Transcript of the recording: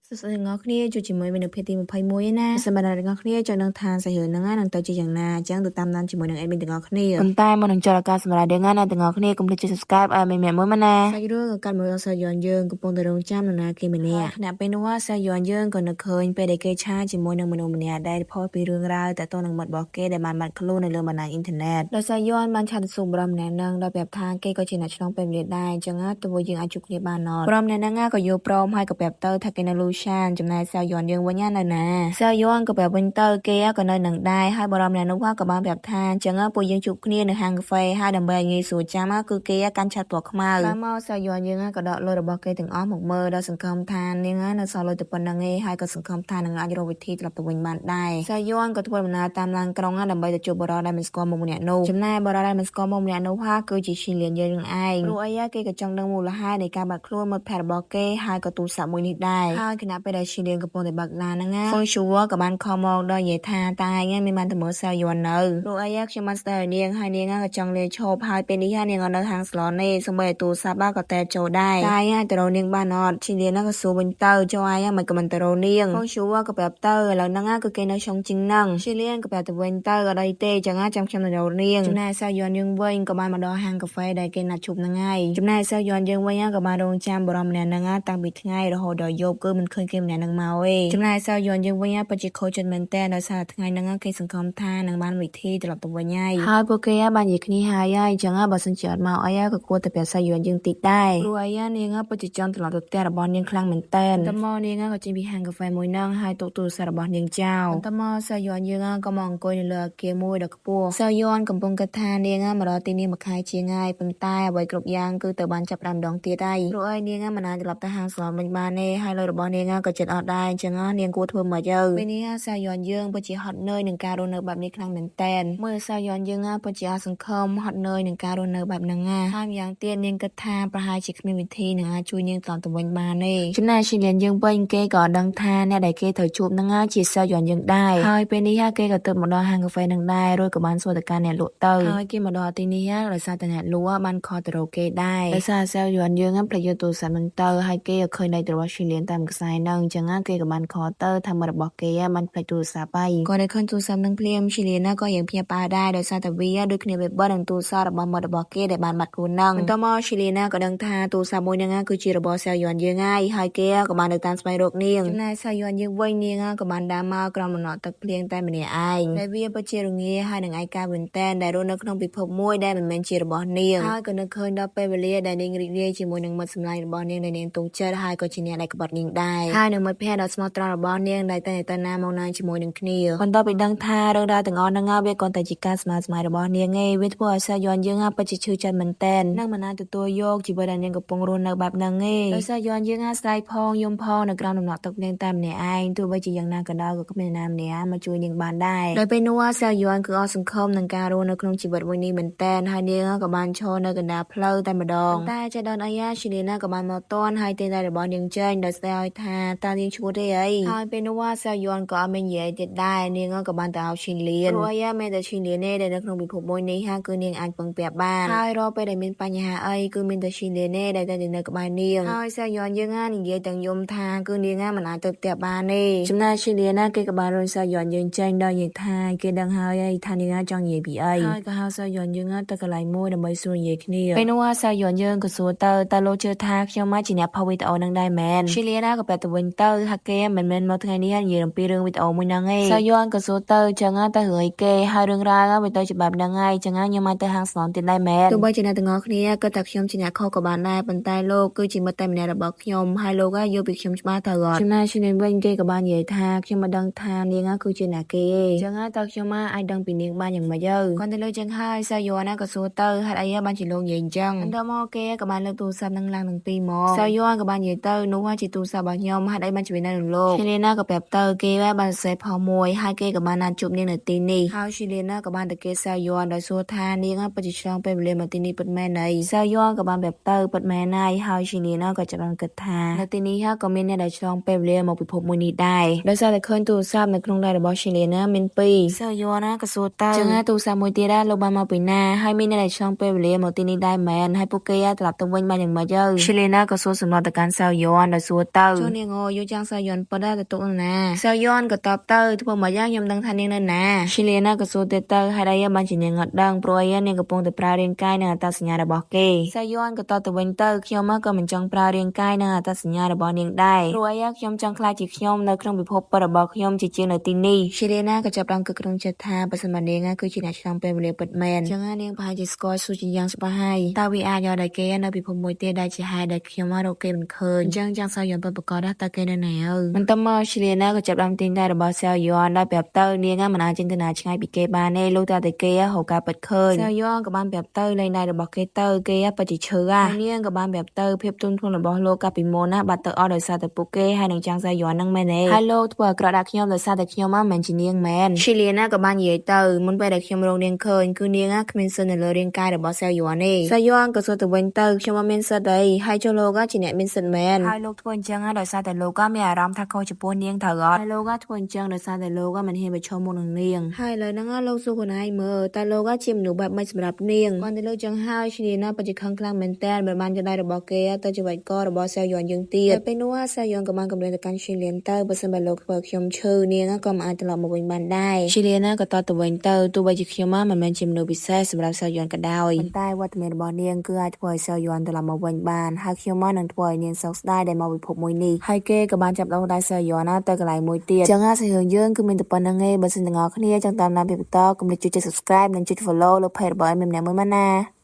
សួស្តីទាំងអស់គ្នាជួបជាមួយមីនៅភាគទី21ណាសម្រាប់អ្នកទាំងអស់គ្នាចង់ដឹងថាសាច់រឿងហ្នឹងនឹងទៅជាយ៉ាងណាអញ្ចឹងទៅតាមដានជាមួយនឹង admin ទាំងអស់គ្នា ប៉ុន្តែមុននឹងចូលដល់ការសម្រាយរឿងណាទាំងអស់គ្នាកុំភ្លេចចុច Subscribe ឲ្យមីមួយមកណា សាច់រឿងក៏កាត់មកដល់សាយ័នយើងកំពុងតែរងចាំនរណាគេម្នាក់ខណៈពេលនោះសាយ័នយើងក៏នឹកឃើញពេលដែលគេឆាជាមួយនឹងមនុស្សម្នាក់ដែលផុសពីរឿងរ៉ាវតាក់ទងនឹងមិត្តរបស់គេដែលបានបាត់ខ្លួននៅលើបណ្ដាញអ៊ីនធឺណិតដោយសាយ័នបានឆាតទៅសួរប្រុសម្នាក់ហ្នឹងដោយប្រាប់ថាគេក៏ជាអ្នកឆ្លងពេលវេលាដែរអញ្ចឹងទោះយើងអាចជួបគ្នាបានអត់ប្រុសម្នាក់ហ្នឹងក៏យល់ព្រមហើយក៏ប្រាប់ទៅថាគេនៅលូឆានចំណែកសាយ័នយើងវិញនៅណាសាយ័នក៏ប្រាប់វិញទៅគេក៏នៅនឹងដែរហើយបរិមម្នាក់នោះក៏បានប្រាប់ថាអញ្ចឹងពួកយើងជួបគ្នានៅហាងកាហ្វេហើយដើម្បីឲ្យងាយស្រួលចាំគឺគេកាន់ឆាត់ពណ៌ខ្មៅក្រោយមកសាយ័នយើងក៏ដកលុយរបស់គេទាំងអស់មកមើលដល់សង្ឃឹមថានាងនៅសល់លុយតែប៉ុណ្្នឹងឯងហើយក៏សង្ឃឹមថានឹងអាចរកវិធីត្រឡប់ទៅវិញបានដែរសាយ័នក៏ធ្វើដំណើរតាមឡានក្រុងដើម្បីទៅជួបបុរសដែលមិនស្គាល់មុខម្នាក់នោះចំណែកបុរសដែលមិនស្គាល់មុខម្នាក់នោះគឺជាឈីលៀនយើងនឹងឯងព្រោះអីគេក៏ចង់ដឹងមូលហេតុនៃការបាត់ខ្លួនមិត្តភក្តិរបស់គេហើយក៏ទូរស័ព្ទមួយនេះដែរហើយខណៈពេលដែលឈីលៀនកំពុងតែបើកឡានហ្នឹងហ្វុងឈូក៏បានខលមកដល់និយាយថាតែឯងមានបានទៅមើលសាយ័ននៅព្រោះអីខ្ញុំបានស្ដាយឲ្យនាងហើយនាងក៏ចង់លាឈប់ហើយពេលនេះនាងក៏នៅហាងស្លនេះសូម្បីតែទូរស័ព្ទក៏តែចូលដែរតែឯងទៅរកនាងបានអត់ឈីលៀនក៏សួរវិញទៅចុះឯងមិនក៏មិនទៅរកនាងហ្វុងឈូក៏ប្រាប់ទៅឥឡូវហ្នឹងគឺគេនៅឆុងជីងហ្នឹងឈីលៀនក៏ប្រាប់ទៅវិញទៅអត់អីទេចឹងចាំខ្ញុំទៅរកនាងចំណែកសាយ័នយើងវិញក៏បានមកដល់ហាងកាហ្វេដែលគេណាត់ជួបហ្នឹងហើយចំណែកសាយ័នយើងវិញក៏បានរងចាំបរិមម្នាក់ហ្នឹងតាំងពីថ្ងៃរហូតដល់យប់គឺមិនឃើញគេម្នាក់ហ្នឹងមកទេចំណែកសាយ័នយើងវិញពិតជាខូចចិត្តមែនតើដោយសារថ្ងៃហ្នឹងគេសង្ឃឹមថានឹងបានវិធីត្រឡប់ទៅវិញហើយហើយពួកគេបាននិយាយគ្នាហើយហើយអញ្ចឹងបើសិនជាអត់មកអីក៏គួរតែប្រាប់សាយ័នយើងតិចដែរព្រោះអីនាងពិតជាចង់ត្រឡប់ទៅផ្ទះរបស់នាងខ្លាំងមែនតើតមកនាងក៏ចេញពីហាងកាហ្វេមួយហ្នឹងហើយទុកទូរស័ព្ទរបស់នាងចោលតមកសាយ័នយើងក៏មកអង្គុយនៅលើអគារមួយដ៏ខ្ពស់សាយ័នកំពុងគិតថានាងមកដល់ទីនេះមួយខែជាងហើយប៉ុន្តែអ្វីគ្រប់យ៉ាងគឺទៅបានចាប់ផ្ដើមម្ដងទៀតហើយព្រោះអីនាងមិនអាចត្រឡប់ទៅហាងស្លវិញបានទេហើយលុយរបស់នាងក៏ចិត្តអត់ដែរអញ្ចឹងនាងគួរធ្វើម៉េចទៅពេលនេះសាយ័នយើងពិតជាហត់នឿយនឹងការរស់នៅបែបនេះខ្លាំងមែនតែនមើលសាយ័នយើងពិតជាអស់សង្ឃឹមហត់នឿយនឹងការរស់នៅបែបហ្នឹងហើយម្យ៉ាងទៀតនាងគិតថាប្រហែលជាគ្មានវិធីនឹងអាចជួយនាងត្រឡប់ទៅវិញបានទេចំណែកឈីលៀនយើងវិញគេក៏ដឹងថាអ្នកដែលគេត្រូវជួបហ្នឹងជាសាយ័នយើងដែរហើយពេលនេះគេក៏ទើបមកដល់ហាងកាហ្វេហ្នឹងដែររួចក៏បានសួរទៅកាន់អ្នកលក់ទៅហើយគេមកដល់ទីនេះដោយសារតែអ្នកលក់បានខលទៅរកគេដែរដោយសារសាយ័នយើងភ្លេចយកទូរស័ព្ទហ្នឹងទៅហើយគេក៏ឃើញលេខរបស់ឈីលៀនតាមខ្សែហ្នឹងអញ្ចឹងគេក៏បានខលទៅថាមិត្តរបស់គេបានភ្លេចទូរស័ព្ទហើយគាត់ได้ឃើញទូរស័ព្ទហ្នឹងភ្លាមឈីលៀនណាក៏យ៉ាងភ្ញាក់ផ្អើលដែរដោយសារតែវាដូចគ្នាបេបិនឹងទូរស័ព្ទរបស់មិត្តរបស់គេដែលបានបាត់ខ្លួនហ្នឹងបន្ទាប់មកឈីលៀនណាក៏ដឹងថាទូរស័ព្ទមួយហ្នឹងគឺជារបស់សាយ័នយើងហើយហើយគេក៏បានទៅតាមស្វែងរកនាងចំណែកសាយ័នយើងវិញនាងក៏បានដើរមកក្រោមដំណក់ទឹកភ្លៀងតែម្នាក់ឯងដែលវាពិតជារងាហើយនឹងឯកាមែនតែនដែលរស់នៅក្នុងពិភពមួយដែលមិនមែនជារបស់នាងហើយក៏នឹកឃើញដល់ពេលវេលាដែលនាងរីករាយជាមួយនឹងមិត្តសម្លាញ់របស់នាងដែលនាងទុកចិត្តហើយក៏ជាអ្នកដែលក្បត់នាងដែរហើយនឹងមិត្តភ័ក្តិដ៏ស្មោះត្រង់របស់នាងដែលតែងតែណាមកណាជាមួយនឹងគ្នាបន្ទាប់ពីដឹងថារឿងរ៉ាវទាំងអស់ហ្នឹងវាគ្រាន់តែជាការស្មានស្មៃរបស់នាងឯងវាធ្វើឲ្យសាយ័នយើងពិតជាឈឺចិត្តមែនតែននិងមិនអាចទទួលយកជីវិតដែលនាងកំពុងរស់នៅបែបហ្នឹងឯងដោយសារយ័នយើងស្រែកផងយំផងនៅក្រោមដំណក់ទឹកនាងតែម្នាក់ឯងទោះបីជាយ៉ាងណាក៏ដោយក៏គ្មាននរណាម្នាក់មកជួយនាងបានដែរដោយពេលនោះសាយ័នគឺអស់សង្ឃឹមនឹងការរស់នៅក្នុងជីវិតមួយនេះមែនតែនហើយនាងក៏បានឈរនៅកណ្ដាលផ្លូវតែម្ដងតែចេះដល់អាយ៉ាឈីលីណាក៏បានមកតន់ហើយទេតែរបស់នាងចេញដោយស្ដីឲ្យថាតើនាងឈួតទេអីហើយពេលនោះសាយ័នក៏អត់មាននិយាយទៀតដែរនាងក៏បានទៅឲ្យឈីលៀនព្រោះអាយ៉ាមានតែឈីលៀនទេដែលនៅក្នុងពិភពមួយនេះហាគឺនាងអាចពឹងពាក់បានហើយរាល់ពេលដែលមានបញ្ហាអីគឺមានតែឈីលៀនទេដែលតែនៅក្បែរនាងហើយសាយ័នយើងនិយាយទាំងយំថាគឺនាងមិនអាចទៅផ្ទះបានទេចំណែកឈីលៀនណាគេក៏បានរុញសាយ័នយើងចេញដល់និយាយថាគេដឹងហើយថានាងចង់និយាយពីអីហើយក៏ហៅសាយ័នយើងទៅកន្លែងមួយដើម្បីសួរនិយាយគ្នាពេលនោះសាយ័នយើងក៏សួរទៅតើលោកជឿថាខ្ញុំមកជាអ្នកផុសវីដេអូនឹងដែរមែនឈីលៀនណាក៏ប្រាប់ទៅវិញទៅថាគេមិនមែនមកថ្ងៃនេះនិយាយអំពីរឿងវីដេអូមួយហ្នឹងឯងសាយ័នក៏សួរទៅចឹងទៅរឿងអីគេហើយរឿងរ៉ាវវាទៅច្បាប់ហ្នឹងហើយចឹងខ្ញុំមកទៅហាងស្នងទៀតដែរមែនទោះបីជាអ្នកទាំងអស់គ្នាគិតថាខ្ញុំជាអ្នកខុសក៏បានដែរប៉ុន្តែលោកគឺជាមិត្តតែម្នាក់របស់ខ្ញុំហើយលោកយល់ពីខ្ញុំច្បាស់ទៅអត់ចំណែកឈីលៀនវិញគេក៏បាននិយាយថាខ្ញុំមិនដឹងថានាងគឺជាអ្នកគេទេចឹងតើខ្ញុំអាចដឹងពីនាងបានយ៉ាងម៉េចទៅគាត់ទៅលើចឹងហើយសាយ័នណាក៏សួរទៅហេតុអីបានជាលោកនិយាយអញ្ចឹងបន្ទាប់មកគេក៏បានលើកទូរស័ព្ទនឹងឡើងទាំងពីរមកសាយ័នក៏បាននិយាយទៅនោះជាទូរស័ព្ទរបស់ខ្ញុំហេតុអីបានជានៅនឹងលោកឈីលៀនណាក៏ប្រាប់ទៅគេបានសរសេរផុសមួយហើយគេក៏បានណាត់ជួបនាងនៅទីនេះហើយឈីលៀនណាក៏បានទៅគេសាយ័នដោយសួរថានាងពិតជាឆ្លងពេលវេលាមកទីនេះពិតមែនអីសាយ័នក៏បានប្រាប់ទៅពិតមែនហើយហើយឈីលៀនណាក៏ចាប់បានគិតថានៅទីនេះក៏មានអ្នកដែលឆ្លងពេលវេលាមកពិភពមួយនេះដែរដោយសារតែឃើញទូរស័ព្ទនៅក្នុងដៃរបស់ឈីលៀនណាមានពីរសាយ័នណាក៏សួរទៅចឹងទូរស័ព្ទមួយទៀតលោកបានមកពីណាហើយមានអ្នកដែលឆ្លងពេលវេលាមកទីនេះដែរមែនហើយពួកគេត្រឡប់ទៅវិញបានយ៉ាងម៉េចទៅឈីលៀនណាក៏សួរសំណួរទៅកាន់សាយ័នដោយសួរទៅជួន នាងអើយយកចាំងសយន់ប៉ុណ្ណាទៅទុកនៅណាសយន់ក៏តបទៅធ្វើមកយ៉ាងខ្ញុំដឹងថានាងនៅណាឈីលៀនក៏សួរទៀតទៅហេតុអីបានជានាងអត់ដឹងព្រោះអីនាងកំពុងតែប្រើរាងកាយនិងអត្តសញ្ញាណរបស់គេសយន់ក៏តបទៅវិញទៅខ្ញុំក៏មិនចង់ប្រើរាងកាយនិងអត្តសញ្ញាណរបស់នាងដែរព្រោះអីខ្ញុំចង់ក្លាយជាខ្ញុំនៅក្នុងពិភពពិតរបស់ខ្ញុំជាជាងនៅទីនេះឈីលៀនក៏ចាប់ផ្ដើមគិតក្នុងចិត្តថាបើសិនមកនាងគឺជាអ្នកឆ្លងពេលវេលាពិតមែនចឹងនាងប្រហែលជាស្គាល់ស៊ូជាយ៉ាងច្បាស់ហើយតើវាអាចយកដល់គេនៅពិភពមួយទៀតដែលជាហេតុដែលខ្ញុំរកគេមិនឃើញអញ្ចឹងចង់សៅយន់ពិតប្រកបតើគេនៅណាអើមិនទៅមកឈីលៀនក៏ចាប់ផ្ដើមទាញដៃរបស់សៅយន់ដោយប្រាប់ទៅនាងមិនអាចចេញទៅណាឆ្ងាយពីគេបានទេលុះតែគេរកការពិតឃើញសៅយន់ក៏បានប្រាប់ទៅលេងដៃរបស់គេទៅគេពិតជាឈឺហើយនាងក៏បានប្រាប់ទៅភាពទន់ភ្លន់របស់លោកកាលពីមុនណាបាត់ទៅអស់ដោយសារតែពួកគេហើយនឹងចាំងសៅយន់នឹងមែនទេហើយលោកធ្វើអាក្រក់ដល់ខ្ញុំដោយសារតែខ្ញុំមិនមែនជានាងមែនឈីលៀនក៏បាននិយាយទៅមុនពេលដែលខ្ញុំរកនាងឃើញគឺនាងគ្មានសិទ្ធិនៅលើរាងកាយរបស់សៅយន់ទេសៅយន់ក៏សួរទៅវិញទៅខ្ញុំអត់មានសិទ្ធិអីហើយចុះលោកជាអ្នកមានសិទ្ធិមែនហើយលោកធ្វើអញ្ចឹងដោយសារតែលោកមានអារម្មណ៍ថាខុសចំពោះនាងត្រូវអត់ហើយលោកធ្វើអញ្ចឹងដោយសារតែលោកមិនហ៊ានប្រឈមមុខនឹងនាងហើយឥឡូវហ្នឹងលោកសួរខ្លួនឯងមើលតើលោកជាមនុស្សបែបម៉េចសម្រាប់នាងគាត់ទៅលោកចឹងហើយឈ្នាណាបច្ចុប្បន្នខឹងខ្លាំងមែនតើមិនបានយកដៃរបស់គេទៅជាវ៉ៃករបស់សៅយន់យើងទៀតតែពេលនោះសៅយន់ក៏បានកំរេងទៅកាន់ឈីលៀនទៅបើសិនបើលោកធ្វើខ្ញុំឈឺនាងក៏មិនអាចត្រឡប់មកវិញបានដែរឈីលៀនក៏តទៅវិញទៅទោះបីជាខ្ញុំមិនមែនជាមនុស្សពិសេសសម្រាប់សៅយន់ក៏ដោយប៉ុន្តែវត្តមានរបស់នាងគឺអាចធ្វើឲ្យសៅយន់ត្រឡប់មកវិញបានហើយខ្ញុំនឹងធ្វើឲ្យនាងសោកស្ដាយដែលមកពិភពមួយនេះហើយគេក៏បានចាប់ដងដៃសៅយន់ទៅកន្លែងមួយទៀតចឹងសាច់រឿងយើងគឺមានតែប៉ុណ្្នឹងឯងបើសិនទាំងអស់គ្នាចង់តាមដានពីបន្តកុំភ្លេចចុច Subscribe និងចុច Follow លើ Page របស់ឯងម្នាក់មួយមកណា។